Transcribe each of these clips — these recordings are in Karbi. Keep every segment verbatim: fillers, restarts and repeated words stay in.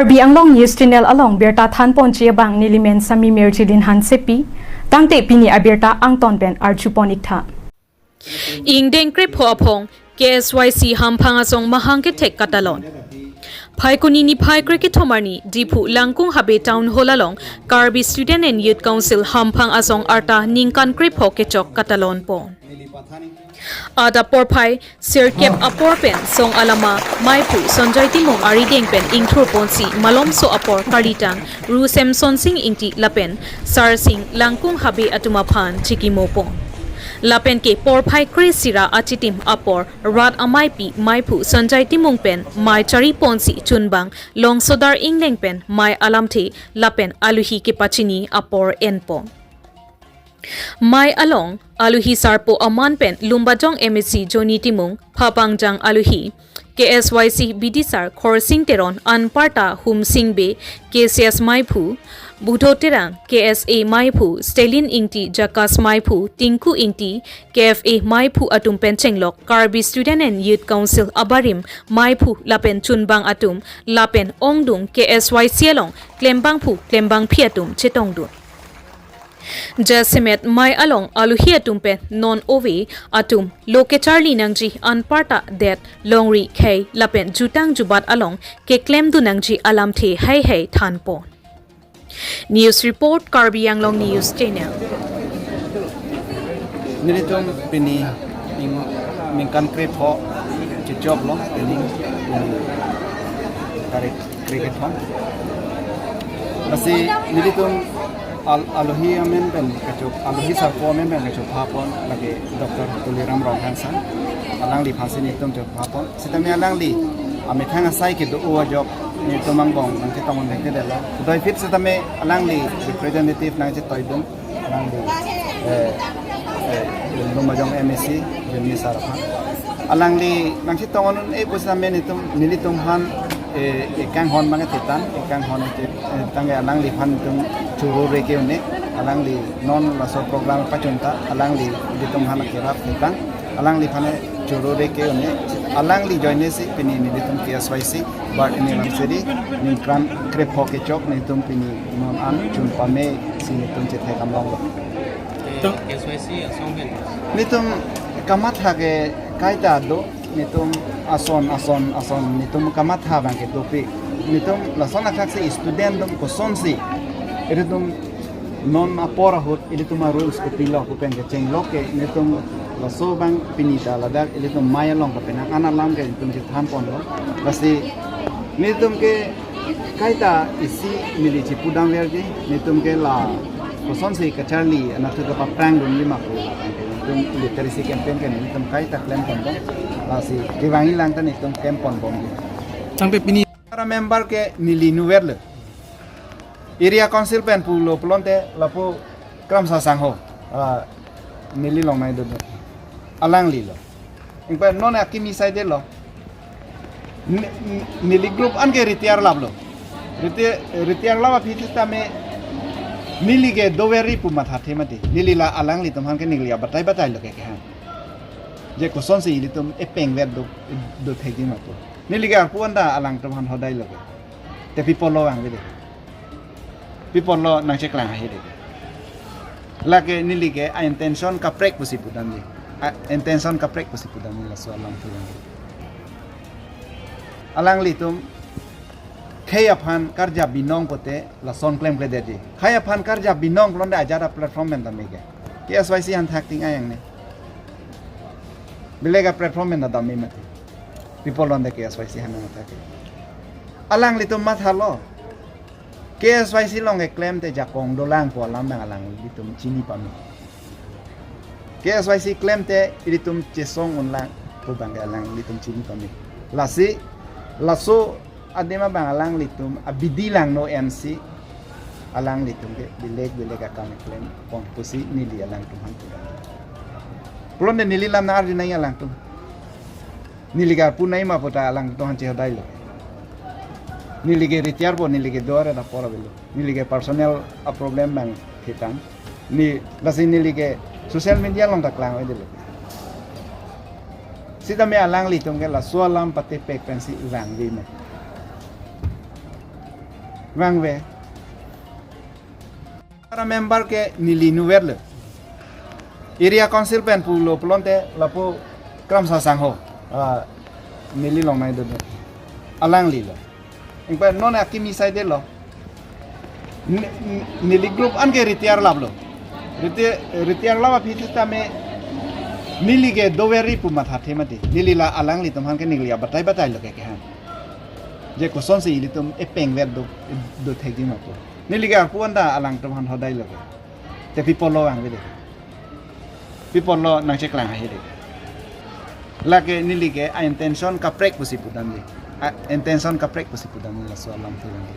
Karbi Anglong News Channel along birta thanponji abang nelimen Sami Mirjilin Hansepi, tangte pini abirta angton pen arjupon iktha. Ingdeng krepho aphong K S Y C Hamphang Asong mahang kethek katalon. Phaikuni niphai krekethom arni Diphu Langkung Habe Town Hall along Karbi Student and Youth Council Hamphang Asong arta ningkan krepho kechok katalonpon. Adap porphai sirkep apor pen song alama maiphu Sonjoy Timung arideng pen ingthurponsi malomso apor kalitang Ru Semson Sing Ingti lapen Sarsing Langkung Habe atum aphan chikimopon. Lapen ke porphai kre-isi ra achitim apor rat ameipi maiphu Sonjoy Timung pen mei chariponsi chunbang longsodar ingleng pen mei alamthe lapen aluhi kepachini apor enpon. Mei along aluhi sarpo aman pen Lumbajong M A C Johnny Timung, Phapangjang aluhi K S Y C bidisar Khorsing Teron, anparta Humsing Bey, K C S maiphu Budho Terang, K S A maiphu Stalin Ingti, Jakas maiphu Tinku Ingti, K F A maiphu atum pen chenglok Karbi Student and Youth Council abarim maiphu lapen chunbang atum lapen ongdung K S Y C along klembangphu klembangphi atum chetongdun. Jasemet mei along aluhi atum pen non ove atum lo kecharli nangji, anparta det, longri, khei lapen jutang jubat along keklemdun nangji alamthe heihei thanpon. News report, Karbi Anglong News Channel. Nelitum pini ning-, ningkan krepho chechoklo, pini, pini tarik krekethom. Lasi nelitum al-, aluhi amen pen kachok, aluhi sarpo amen pen kachophapon lake Doctor Tuliram Ronghang sir. Alangliphansi nelitum chophapon. Sitame alangli amethang asai kedo-o ajok nelitum angbong nangchetongdun thekthedetlo. Pudoiphit sitame alangli representative nangchetoidun. Alangli, eh, eh, Lumbajong M A C, Jimmy sir aphan. Alangli nangchetongdun-e pusitame nelitum, nelitum aphan, eh, ekanghon abang thetang, ekanghon te, eh, tangte alangliphan nelitum choro-re ke-un-e, alangli non laso program pachunta, alangli nelitum aphan kerap thetang, alangliphan choro-re ke-un-e, alangli ajoinesi pini nelitum K S Y C birthday alam seri ningkan krepho kechok nelitum pini non an chun pamesi nelitum chethek amlonglo. Tang- K S Y C asong pen. Nelitum kamatha ke kaita do, nelitum ason, ason, ason, nelitum kamatha abang ke dopik. Nelitum lason akhaksi student atum kosonsi ilitum non apor ahut ilitum arules kopilo pu pen kechenglok ke nelitum laso abang pini ta ladak ilitum mei along kapenang an alam ke nelitum chethanponlo. Lasi nelitum ke kaita isi neli chipudamverji, nelitum ke la kosonsi kacharli anatthu kapaprangdunji ma pu, nelitum literacy campaign ke nelitum kaita klemponpo. Lasi kevangji lang ta nelitum klemponbomji. Tangte pini para member ke neli inutvetlo. Area Council pen pulo pulote lapu Kramsa Sangho, ah, neli longnei do. Alanglilo. Ingpa non akimi saidelo. Ne-, ne-, neli group an ke retire laplo. Retire, retire lap aphi sitame neli ke doveri pu mathathe mati. Neli la alanglitum aphan ke neli abatai batailo ke kehang. Je kosonsi ilitum epengvet do, do thekji ma pu. Neli ke arpu anta alangtum aphan hodailo ke. Te pi apotlo vangvede. Pi apotlo nangcheklang hahede. Lake neli ke a-intention kaprek pusi pudamji. A-intention kaprek pusi pudamji laso alam thulang. Alanglitum khei aphan karjap binong pote lason klemkledetji. Khei aphan karjap binong pulote ajat a-platform pen dam-e ke. K S Y C aphan thakthing ayang ne. Beleg a-platform pen dam-e mati. Pi apotlo ante K S Y C aphan nangthak ke. Alanglitum mathalo. K S Y C along keklem te jakong dolang pu alam abang alanglitum chini pame. K S Y C klem te ilitum chesong unlang pu abang ke alanglitum chini pame. Lasi, laso adim abang alanglitum abidi langno ensi alanglitum ke beleg beleg akam klempon pusi neli alangtum aphan pudam. Pulote neli lam nang-arjunai alangtum. Neli ke arpu nangji ma puta alangtum aphan chehodailo. Neli ke retire po, neli ke do-an apor avelo. Neli ke personal a-problem abang thetang. Ne, lasi neli ke social media along ta klangvedetlo. Sitame alanglitum ke laso alam patepek pensi vangve ma. Vangve. Para member ke neli nuverlo. Area Council pen pulo pulote lapu Kramsa Sangho. Ah, neli longnai do. Alanglilo. Ingpa non akimi saidelo. Ni-, ni-, neli group an ke retire laplo. Reti-, retire lap aphi sitame neli ke doveri pu mathathe mati. Neli la alanglitum aphan ke neli abatai batailo ke kehan. Je kosonsi ilitum epeng ver do, do thekji ma pu. Neli ke arpu anta alangtum aphan hodailo ke. Te pi apotlo vangve de. Pi apotlo nangcheklang hai de. Lake neli ke a intention kaprek pusi pudamji. A intention kaprek pusi pudamji laso alam thu vangve.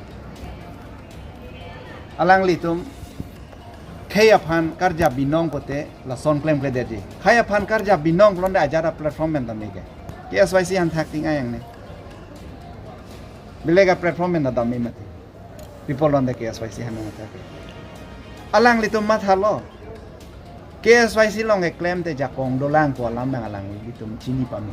Alanglitum khei aphan karjap binong pote lason klemkledetji. Khei aphan karjap binong pulote ajat a platform pen dam ke. K S Y C aphan thakthing ayang ne. Beleg a platform pen dam mati. Pi apotlo ante K S Y C aphan nangthak ke. Alanglitum mathalo. K S Y C along keklem te jakong dolang pu alam abang alanglitum chini pame.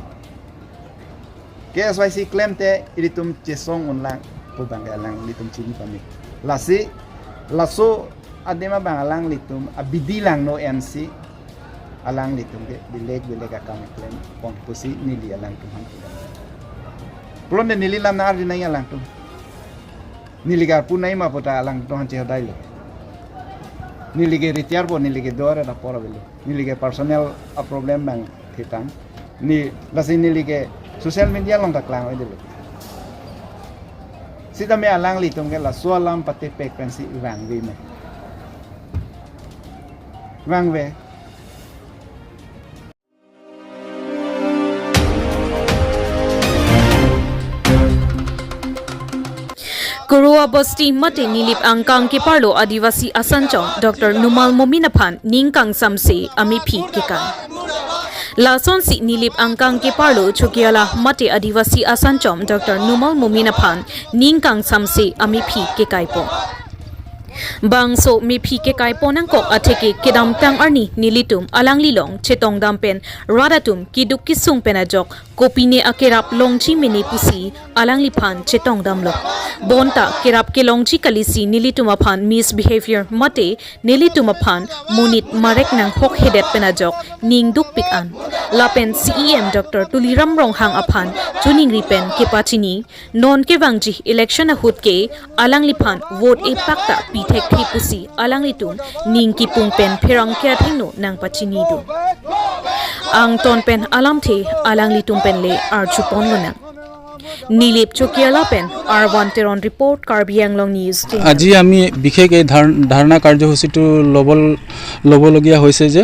K S Y C klem te ilitum chesong unlang pu abang ke alanglitum chini pame. Lasi, laso adim abang alanglitum abidi langno ensi alanglitum ke beleg beleg akam klempon pusi neli alangtum aphan pudam. Pulote neli lam nang-arjunai alangtum. Neli ke arpu nai ma puta alangtum aphan chehodailo. Neli ke retire po, neli ke doveri apor avelo. Neli ke personal a problem abang thitang. Ni lasi neli ke social media along ta klang-oidelo. Sitame alanglitum ke laso alam patepek pensi vangve me. Vangve. Kuruwa Bosti mate Nilip angkang keparlo Adivasi asanchom Doctor Numal Momin aphan ning kangsamse amephi kekai. Lasonsi Nilip angkang keparlo Chokihola mate Adivasi asanchom Doctor Numal Momin aphan ning kangsamse amephi kekaipo. Bangso mephi kekaipo nangkok atheke kedamtang arni nelitum alanglilong chetongdam pen rat atum keduk kesung pen ajok kopine akerap longji mene pusi alangliphan chetongdamlo. Bonta kerap kelongji kalisi nelitum aphan misbehavior mate nelitum aphan monit marek nanghokhedet pen ajok ning dukpik an. Lapen C E M Doctor Tuliram Ronghang aphan choningri pen kepachini, non kevangji election ahut ke alangliphan vote epak ta pi thekthe pusi alanglitum ning kipung pen pherangke athengno nangpachini do. Angton pen alamthe alanglitum pen le arjupon lonang. Nilip Chokihola pen R one Teron report, Karbi Anglong News Channel. আজি আমি বিশেষ এই ধাৰ-, ধাৰণা কাৰ্যসূচীটো ল'ব, ল'বলগীয়া হৈছে যে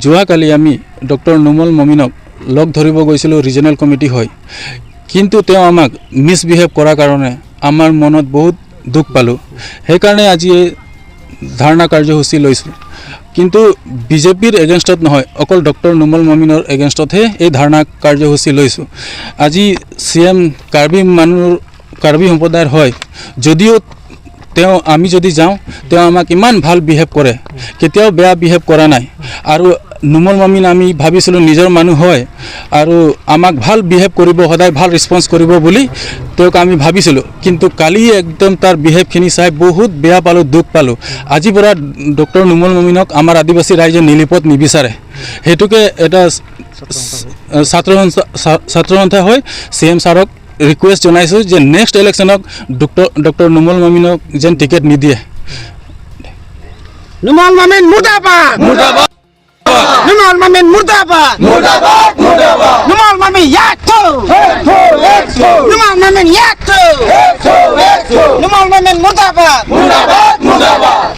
যোৱাকালি আমি ডক্টৰ নুমল মমিনক লগ ধৰিব গৈছিলোঁ ৰিজনেল কমিটি হৈ, কিন্তু তেওঁ আমাক মিছবিহেভ কৰাৰ কাৰণে আমাৰ মনত বহুত দুখ পালোঁ। সেইকাৰণে আজি এই ধাৰণা কাৰ্যসূচী লৈছোঁ। কিন্তু বিজেপিৰ এগেইনষ্টত নহয়, অকল ডক্টৰ নুমল মমিনৰ এগেইনষ্টতহে এই ধাৰণা কাৰ্যসূচী লৈছোঁ। আজি চি এম কাৰ্বি মানুহ, কাৰ্বি সম্প্ৰদায়ৰ হয় যদিও তেওঁ, আমি যদি যাওঁ, তেওঁ আমাক ইমান ভাল বিহেভ কৰে, কেতিয়াও বেয়া বিহেভ কৰা নাই। আৰু নুমল মমিন আমি ভাবিছিলোঁ নিজৰ মানুহ হয় আৰু আমাক ভাল বিহেভ কৰিব, সদায় ভাল ৰেছপন্স কৰিব বুলি তেওঁক আমি ভাবিছিলোঁ। কিন্তু কালি একদম তাৰ বিহেভখিনি চাই বহুত বেয়া পালোঁ, দুখ পালোঁ। আজিৰ পৰা ডক্টৰ নুমল মমিনক আমাৰ আদিবাসী ৰাইজে নিলিপত নিবিচাৰে। সেইটোকে এটা ছাত্ৰ সন্থা, ছা-, ছাত্ৰ সন্থা হৈ চি এম ছাৰক ৰিকুৱেষ্ট জনাইছোঁ যে নেক্সট ইলেকশ্যনক ডক্টৰ, ডক্টৰ নুমল মমিনক যেন টিকেট নিদিয়ে। নুমল মমিন মুৰ্দাবাদ! মুৰ্দাবাদ! নুমল মমিন মুৰ্দাবাদ! মুৰ্দাবাদ! মুৰ্দাবাদ! নুমল মমিন ইয়াত থ! হেড থ! হেড থ! নুমল মমিন ইয়াত থ! হেড থ! হেড থ! নুমল মমিন মুৰ্দাবাদ! মুৰ্দাবাদ! মুৰ্দাবাদ!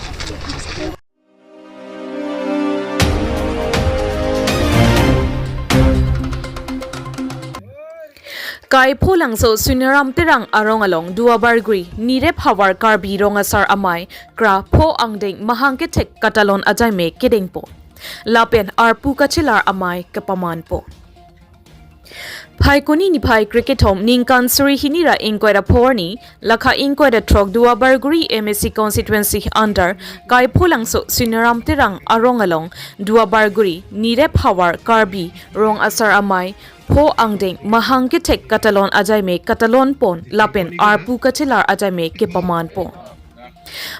Kaipholangso Suniram Terang arong along Duarbagori Nirep Havar Karbi Rong Asar Amei kra pho angdeng mahang kethek katalon ajaime kedengpo. Lapen arpu kachelar amei kepamanpo. Phaikuni niphai krekethom ningkan suri hini ra ingkoi ra pho arni, lakha ingkoi ra throk Duarbagori M A C constituency under Kaipholangso Suniram Terang arong along Duarbagori Nirep Havar Karbi Rong Asar Amei pho angdeng mahang kethek katalon ajaimek katalon pon lapen arpu kachelar ajaimek kepaman pon.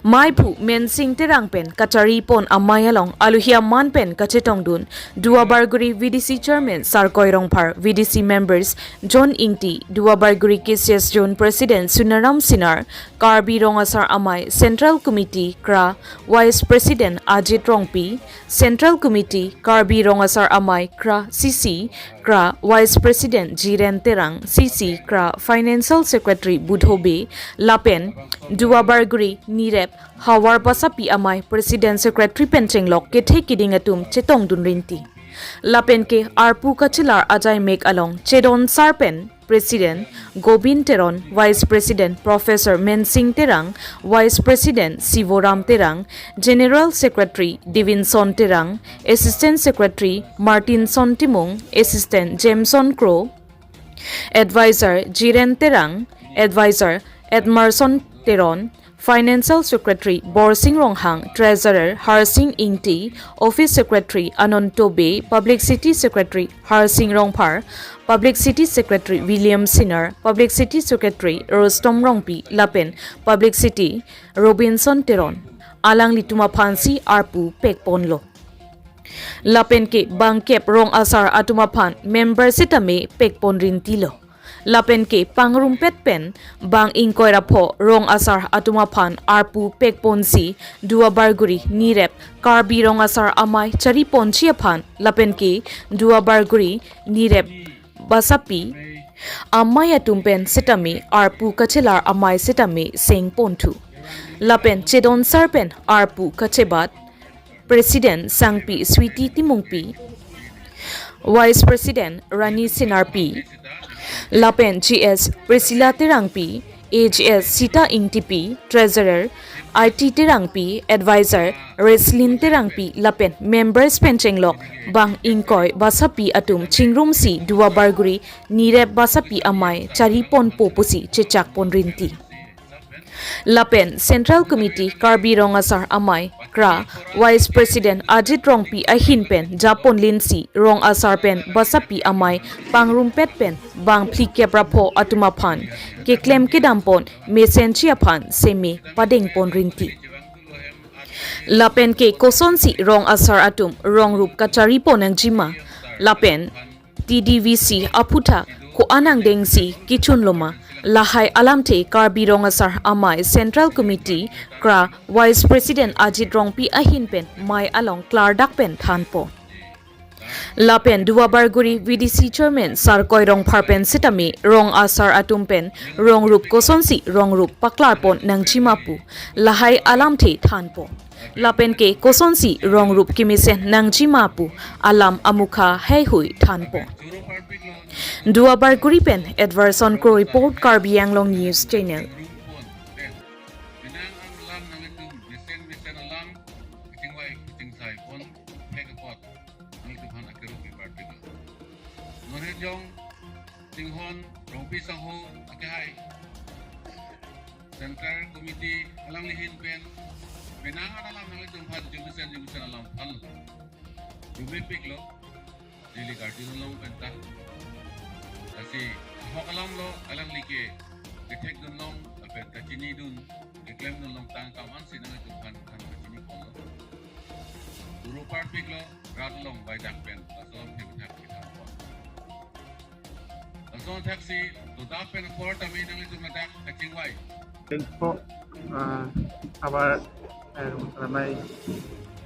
Maiphu Mensing Terang pen kachari pon amei along aluhi aman pen kachetongdun Duar Bagori V D C Chairman Sarkoi Rongphar, V D C Members John Ingti, Duar Bagori K C S Zone President Sunaram Sinar, Karbi Rong Asar Amei Central Committee KRA Vice President Ajit Rongpi, Central Committee Karbi Rong Asar Amei KRA C C, KRA Vice President Jiren Terang, C C, KRA Financial Secretary Budho Bey, lapen Duar Bagori Nirep Havar Basapi Amei President Secretary pen chenglok kethe kiding atum chetongdun rinti. Lapen ke arpu kachelar ajaimek along chedonsar pen President Gobin Teron, Vice President Professor Mensing Terang, Vice President Sivoram Terang, General Secretary Devinson Terang, Assistant Secretary Martinson Timung, Assistant Jameson Kro, Advisor Jiren Terang, Advisor Edmerson Teron, Financial Secretary Borsing Ronghang, Treasurer Harsing Ingti, Office Secretary Ananto Bey, Publicity Secretary Harsing Rongphar, Publicity Secretary William Sinar, Publicity Secretary Rostom Rongpi lapen Publicity Robinson Teron alanglitum aphansi arpu pekponlo. Lapen ke bangkep rong asar atum aphan member sitame pekpon rintilo. Lapen ke pangrumpet pen bang ingkoi ra pho rong asar atum aphan arpu pekponsi Duar Bagori Nirep Karbi Rong Asar Amei chariponji aphan lapen ke Duar Bagori Nirep Basapi Amei atum pen sitame arpu kachelar amei sitame sengponthu. Lapen chedonsar pen arpu kachebat President Sangpi Sweety Timungpi, Vice President Rani Sinarpi, lapen G S Priscilla Terangpi, A G S Sita Ingtipi, Treasurer I T Terangpi, Advisor Reslin Terangpi, lapen members pen chenglok bang ingkoi basapi atum chingrumsi Duar Bagori Nirep Basapi Amei chariponpo pusi chechakpon rinti. Lapen Central Committee Karbi Rong Asar Amei KRA Vice President Ajit Rongpi ahin pen japonlinsi rong asar pen basapi amei pangrumpet pen bang phlikep ra pho atum aphan keklem kedampon mesenji aphan seme padengpon rinti. Lapen ke kosonsi rong asar atum rong rup kacharipon nangjima lapen T D V C aphuthak ko-an angdengsi kechunloma, lahai alamthe Karbi Rong Asar Amei Central Committee KRA Vice President Ajit Rongpi ahin pen mei along klardak pen thanpo. Lapen Duar Bagori V D C Chairman Sarkoi Rongphar pen sitame rong asar atum pen rong rup kosonsi rong rup paklarpon nangjima pu lahai alamthe thanpo. Lapen ke kosonsi rong rup kemesen nangjima pu alam amukha heihui thanpo. Duar Bagori pen Edverson Kro report, Karbi Anglong News Channel. Penang alam nanglitum mesen mesen alam kachingvai kachingsai pon thek apot nanglitum aphan akiru kibar pilo. Non hejong Singhon Rongpi Sangho akehai Central Committee alangli ahin pen penang alam nanglitum aphan jumisen jumisen alam aphan lo. Rumepiklo, daily garden along penta. Lasi ahok alam lo alangli ke kethekdunlong lapen kachinidun keklemdunlong tang kam ansi nanglitum aphan aphan kachiniponlo. Turu parpiklo, rat along vaidak pen laso alam themthak kithampon. Laso thaksi todak pen apor tame nanglitum ladak kachingvai. Info, ah, abar, eh, ramai,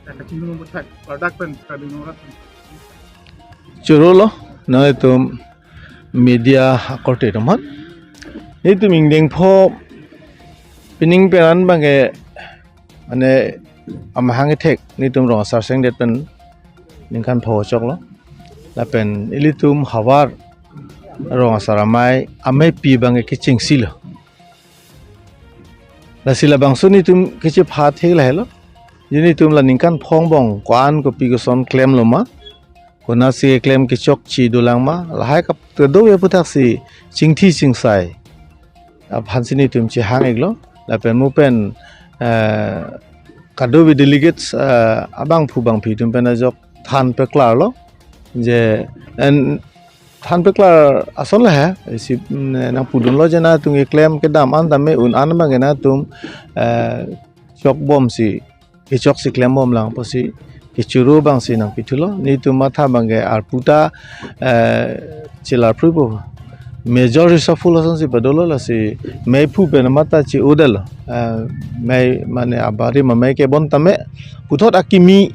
eh, kachingvai thak, ladak pen, kachingvai thak. Choro lo, nanglitum media akorte atum aphan. Nelitum ingdeng pho pining peran abangke, mane, amahang ethek nelitum rong asar sengdet pen ningkan pho choklo. Lapen ilitum havar rong asar amei, ameipi abangke kechingsilo. Lasi labangso nelitum kechepha thek lahelo. Nelitum la ningkan pho angbong ko-an kopi koson klemloma, konatsi keklem kechokche dolang ma, lahai kap kedo aphuthak si chingthi chingsai aphansi nelitum chehang-iklo. Lapen mo pen, eh, kadokave delegates, eh, abangphu bangphi atum pen ajok than peklarlo. Je, en, thanpeklar ason lahai, isi, mm, nangpudunlo je nangtum keklem kedam an tame un an abang ke nangtum, eh, chokbomsi, kechoksi klembom lang apotsi, kechuru abangsi nangpithulo, netum matha abang ke arpu ta, eh, chelar phrupo. Major reshuffle asonsi padolo lasi, meiphu pen matha chi-odetlo, eh, mei mane abari ma mei kebon tame, puthot akimi,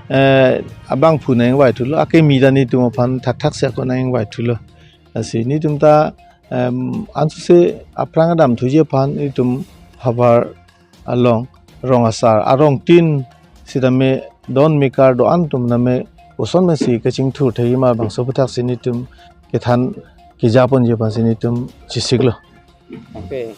eh, abangphu nangvaithulo, akimi ta netum aphan thakthak si ako nangvaithulo. Lasi netum ta, em, ansose aphrang adam thuji aphan netum havar along rong asar arong tin sitame don mekar do-an atum tame koson mesi kachingthur thekji ma bangso aputhak si netum kethan kejaponji aphan si netum chesiklo. Okay.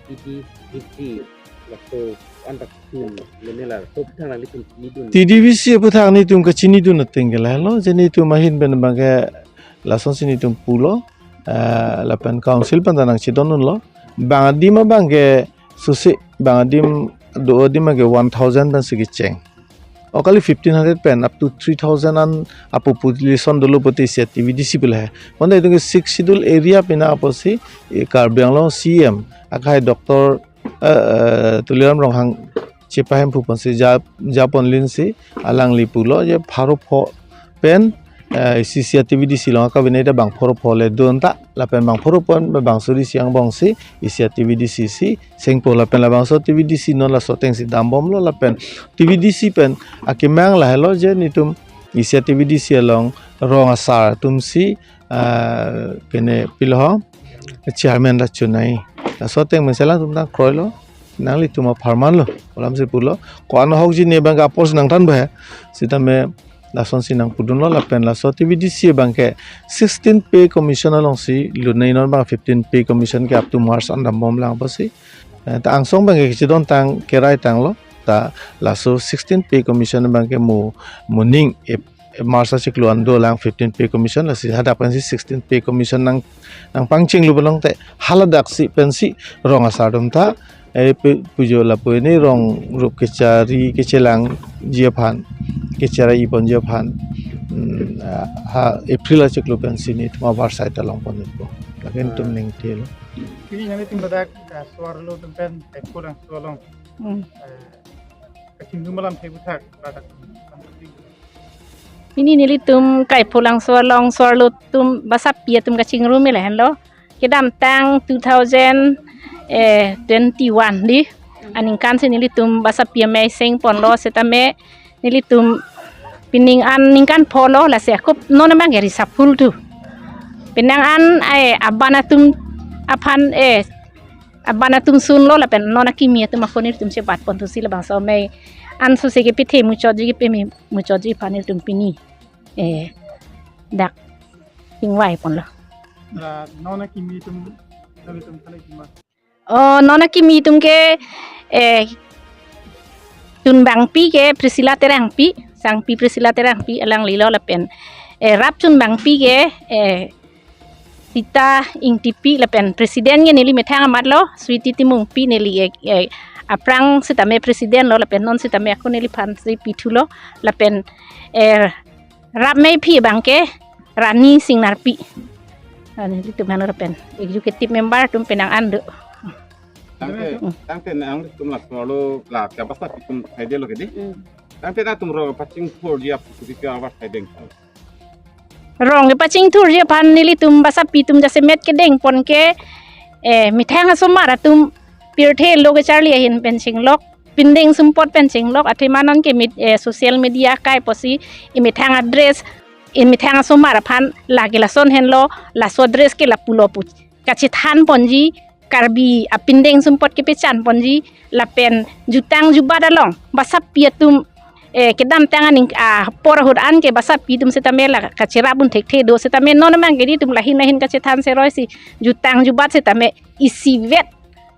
T D V C laso antak tum lenela to thang lang litum nidun. T D V C aputhak netum kachinidun ateng ke lahelo, je netum ahin pen abang ke lasonsi netum pulo, eh, lapen council pen ta nangchedondunlo. Bang adim abang ke susi, bang adim do adim ke one thousand pensi kecheng. O kali fifteen hundred pen up to three thousand an a population dolo puti isi a T V D C pu lahai. Bonta itum ke Sixth Schedule area pina apotsi, eh, Karbi Anglong C E M akhai Doctor, eh, eh, Tuliram Ronghang chepahemphu ponsi ja, japon linsi alangli pulo je pharo pho pen, eh, isi isi a T V D C along akabinai ta bang pharo pho le dun ta lapen bang pharo pho pen bang suri si angbongsi isi a T V D C si sengpo lapen labangso T V D C non laso atengsi dambomlo lapen T V D C pen akemang lahelo je netum isi a T V D C along rong asar atumsi, ah, kene pilo ho, chairman ta chunai. Laso ateng pen si alangtum ta kroilo, nanglitum apharman lo, olamsi pulo. Ko-an ahokji ne abang ke apor si nangthan bahai. Sitame lasonsi nangpudunlo lapen laso T V D C abang ke sixteen pay commission alongsi lunai, non abang fifteen pay commission ke up to March an dambom lang apotsi. Eh, ta angsong abang ke kachedon tang kerai tanglo. Ta laso sixteen pay commission abang ke mo, moning, eh, March achiklo an dolang fifteen pay commission, lasi hadak pensi sixteen pay commission nang, nangpangchenglo pulote haladak si pensi rong asar atum ta, eh, pu-, pujo lapu ini rong rup kechari kechelangji aphan, kechari ponji aphan, mm, ah, ha April achiklo pensi netum avarsai ta longponpo. Lake netum ningthelo. Pini nanglitum ladak, ah, so-arlo atum pen, eh, kurang so along. Hmm. Eh, kachingrum alamthe aputhak ladak. Pini nelitum Kaipholangso along so-arlo atum basapi atum kachingrum lahenlo. Kedamtang two thousand, eh, twenty-one di aningkan si nelitum basapi amei sengponlo sitame nelitum pining an ningkan pholo lasi ako non abang ke reshuffle thu. Penang an, eh, aban atum aphan, eh, aban atum sunlo lapen non akimi atum ako nelitum chebatpon thusi labangso amei ansose kepethe muchotji kepeme muchotji aphan nelitum pini, eh, dak chingvaiponlo. Ah, non akimi atum, nanglitum than akimi. Oh, non akimi atum ke, eh, chunbangpi ke Priscilla Terangpi, sangpi Priscilla Terangpi alanglilo lapen, eh, rap chunbangpi ke, eh, Sita Ingtipi lapen president ke neli methang amatlo, Sweety Timungpi neli, eh, eh, aphrang sitame president lo lapen non sitame ako neliphan si pithulo lapen, eh, rap meiphi abang ke Rani Singnarpi. Rani nelitum hanu lapen executive member atum penang an do. Tangte, hmm, tangte nangtum laso arlo la ke basapi atum thaidetlo ke di. Hmm. Tangte nangtum rong pachingthurji aphan kopi ke avarsai deng. Rong pachingthurji aphan nelitum basapi atum jasemet kedengpon ke, eh, methang asomar atum pirthe lo kecharli ahin pen chinglok, pindeng sumpot pen chinglok, athema non ke mit, eh, social media kai apotsi, emethang adress, emethang asomar aphan lake lason henlo, laso adress ke lapulo pu kachethanponji, Karbi apindeng sumpot kepechanponji, lapen jutang jubat along basapi atum, eh, kedamtang aning, ah, apor ahut an ke basapi atum sitame la kacherap un thekthe do sitame non abang ke nelitum lahin lahin kachethan seroi si jutang jubat sitame isivet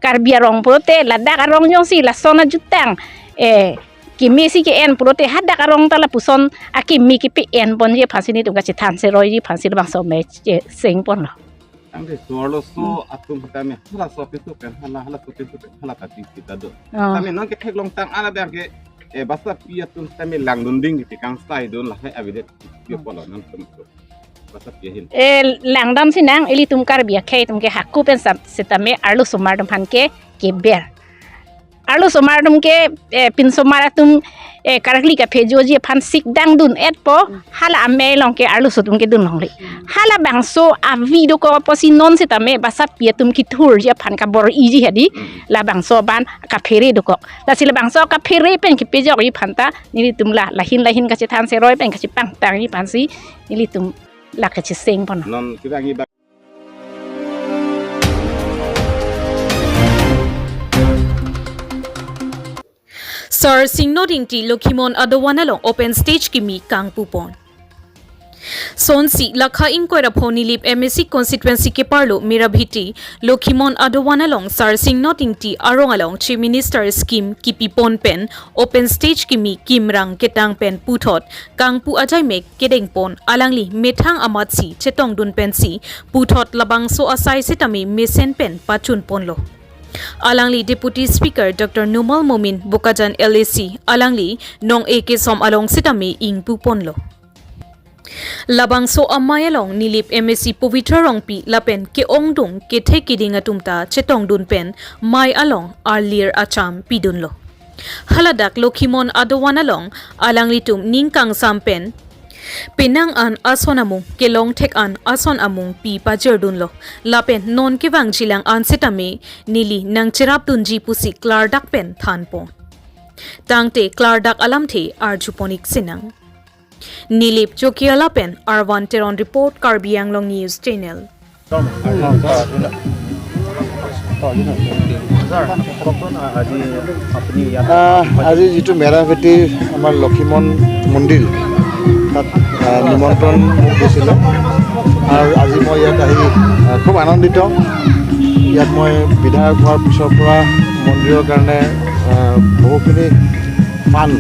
Karbi arong pulote ladak arong jongsi lason ajutang, eh, kemesi ke-en pulote hadak arong ta lapuson akimi kepe-enponji aphansi nelitum kachethan seroiji aphansi labangso amei che sengponlo. Tangte so-arlo so atum sitame halaso pintu pen hala, halaso pintu pen hala ta ding kita do. Oh. Tame non ke theklong tang ala abang ke, eh, basapi atum sitame langdunding kiti kangsai dun lahai avedet yo polo nangtum. Eh, langdam sinang, ilitum Karbi akhei atum ke hako pen sam sitame arlosomar atum aphan ke keber. Arlosomar atum ke, eh, pinsomar atum, eh, karkli kaphejoji aphan sik dangdun-etpo, hala amei along ke arloso atum ke dun longle. Halabangso avi dokok apotsi non sitame basapi atum kethurji aphan kabor-iji hadi, labangso aban kaphere dokok. Lasi labangso kaphere pen kepejokji aphan ta nelitum la lahin lahin kachethan seroi pen kachepangtangji aphansi nelitum la kacheseng pon. Non kevangji ba- Sarsing Nodingti Lokhimon adovan along open stage kimi kangpu pon. Sonsi lakha ingkoi ra pho Nilip M A C constituency keparlo Mirabhiti Lokhimon adovan along Sarsing Nodingti arong along Chief Minister scheme kipi pon pen open stage kimi kimrang ketang pen puthot kangpu ajaimek kedeng pon alangli methang amatsi chetongdun pensi puthot labangso asai sitame mesen pen pachun ponlo. Alangli Deputy Speaker Doctor Numal Momin Bokajan L A C alangli nong-e kesom along sitame ingpu ponlo. Labangso amei along Nilip M A C Pabitra Rongpi lapen ke-ongdung kethe kiding atum ta chetongdun pen mei along arlir acham pidunlo. Haladak Lokhimon adovan along alanglitum ning kangsam pen penang an ason amung kelong thek an ason amung pi pajirdunlo. Lapen non kevangjilang an sitame neli nangcherapdunji pusi klardak pen thanpo. Tangte klardak alamthe arjupon-ik sinang. Nilip Chokihola pen Arvan Teron report, Karbi Anglong News Channel. আহ, আজি যিটো মেৰাভেটিৰ আমাৰ লক্ষীমন মন্দিৰ, তাত, আহ, নিমন্ত্ৰণ মোক দিছিলে আৰু আজি মই ইয়াত আহি, আহ, খুব আনন্দিত। ইয়াত মই বিধায়ক হোৱাৰ পিছৰ পৰা মন্দিৰৰ কাৰণে, আহ, বহুখিনি ফাণ্ড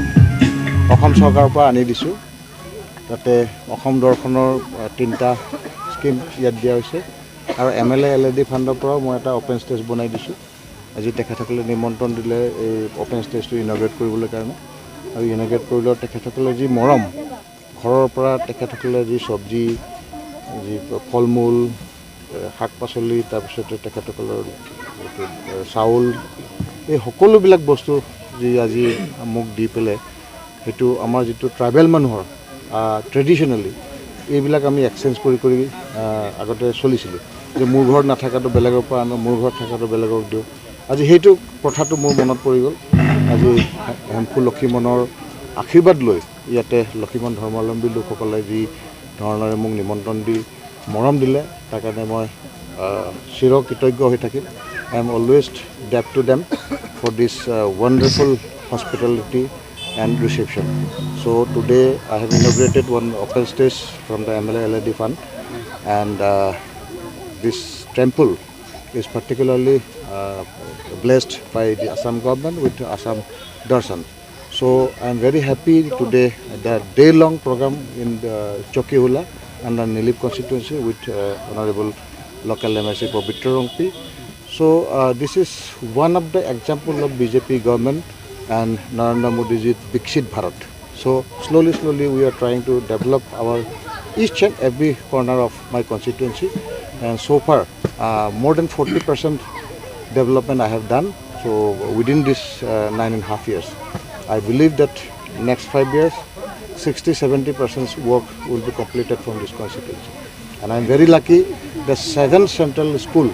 অসম চৰকাৰৰ পৰা আনি দিছোঁ। তাতে অসম দৰ্শনৰ, আহ, তিনিটা স্কিম ইয়াত দিয়া হৈছে আৰু M L A L A D ফাণ্ডৰ পৰাও মই এটা অপেন ষ্টেজ বনাই দিছোঁ। আজি তেখেতসকলে নিমন্ত্ৰণ দিলে এই অপেন ষ্টেজটো ইনগ্ৰেট কৰিবলৈ কাৰণে। আৰু ইনগ্ৰেট কৰিলে তেখেতসকলে যি মৰম, ঘৰৰ পৰা তেখেতসকলে যি চব্জি, যি ফল মূল, এ, শাক পাচলি, তাৰপিছতে তেখেতসকলৰ এইটো, এ, চাউল, এই সকলোবিলাক বস্তু যি আজি মোক দি পেলাই, সেইটো আমাৰ যিটো ট্ৰাইবেল মানুহৰ, আ, ট্ৰেডিশ্যনেলি এইবিলাক আমি এক্সচেঞ্জ কৰি কৰি, আ, আগতে চলিছিলোঁ যে মোৰ ঘৰত নাথাকাটো বেলেগৰ পৰা আনো, মোৰ ঘৰত থাকাটো বেলেগক দিওঁ। আজি সেইটো কথাটো মোৰ মনত পৰি গ'ল। আজি হেমফু লক্ষীমনৰ আশীৰ্বাদ লৈ ইয়াতে লক্ষীমন ধৰ্মাৱলম্বী লোকসকলে যি ধৰণৰে মোক নিমন্ত্ৰণ দি মৰম দিলে, তাৰ কাৰণে মই, আহ, চিৰ কৃতজ্ঞ হৈ থাকিম। I am always debt to them for this, uh, wonderful hospitality and reception. So today I have inaugurated one open stage from the M L A L A D fund, and, uh, this temple is particularly, uh, blessed by the Assam government with Assam Darshan. So I am very happy today, the day-long program in the Chokihola under Nilip constituency with, uh, Honorable local M A C Pabitra Rongpi. So, uh, this is one of the example of B J P government and Narendra Modi ji Viksit Bharat. So slowly, slowly we are trying to develop our each and every corner of my constituency, and so far, uh, more than forty percent development I have done. So within this, uh, nine and a half years, I believe that next five years, sixty, seventy percent work will be completed from this constituency. And I am very lucky, the seven central school,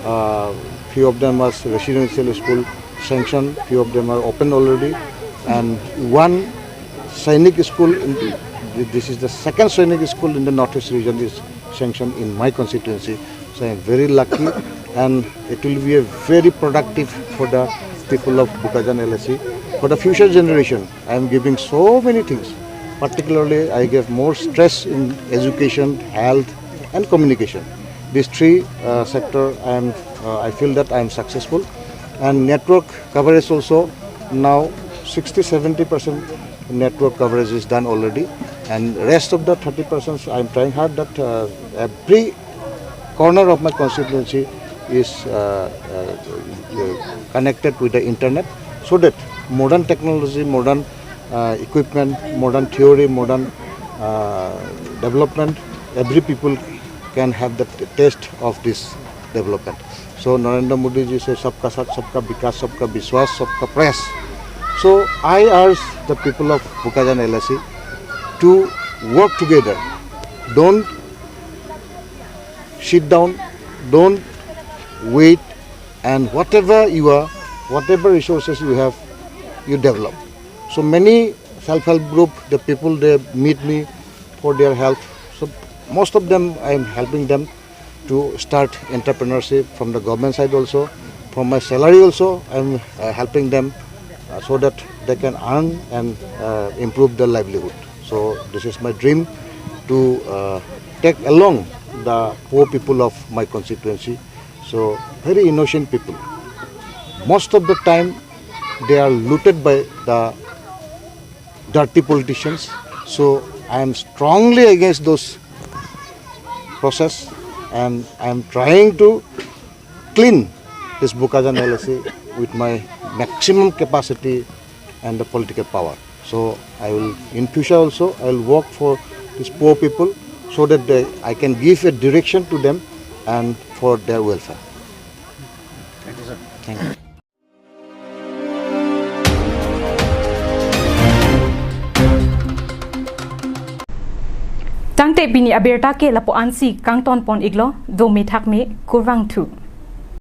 uh, few of them was residential school sanction, few of them are open already, and one Sainik school, in, this is the second Sainik school in the Northeast region is sanctioned in my constituency. So I am very lucky, and it will be a very productive for the people of Bokajan L A C. For the future generation, I am giving so many things. Particularly, I give more stress in education, health, and communication. These three, uh, sector, I am, uh, I feel that I am successful. And network coverage also now sixty, seventy percent network coverage is done already. And rest of the thirty percent, I am trying hard that, uh, every corner of my constituency is, uh, uh, uh, connected with the internet, so that modern technology, modern, uh, equipment, modern theory, modern, uh, development, Every people can have the t- taste of this development. So Narendra Modi ji says, "Sabka saath, sabka vikas, sabka vishwas, sabka prayas." So I urge the people of Bokajan L A C to work together. Don't sit down, don't wait, and whatever you are, whatever resources you have, you develop. So many self-help group, the people, they meet me for their help. So most of them, I am helping them to start entrepreneurship from the government side also. From my salary also, I am uh, helping them uh, so that they can earn and uh, improve their livelihood. So this is my dream to uh, take along the poor people of my constituency. So very innocent people. Most of the time, they are looted by the dirty politicians. So I am strongly against those process, and I am trying to clean this Bokajan L A C with my maximum capacity and the political power. So I will, in future also, I will work for these poor people so that they, I can give a direction to them and for their welfare. Thank you, sir. Thank you. Tangte pini abirta ke lapu-ansi kangton pon iklo, do methak me, kurvangthu.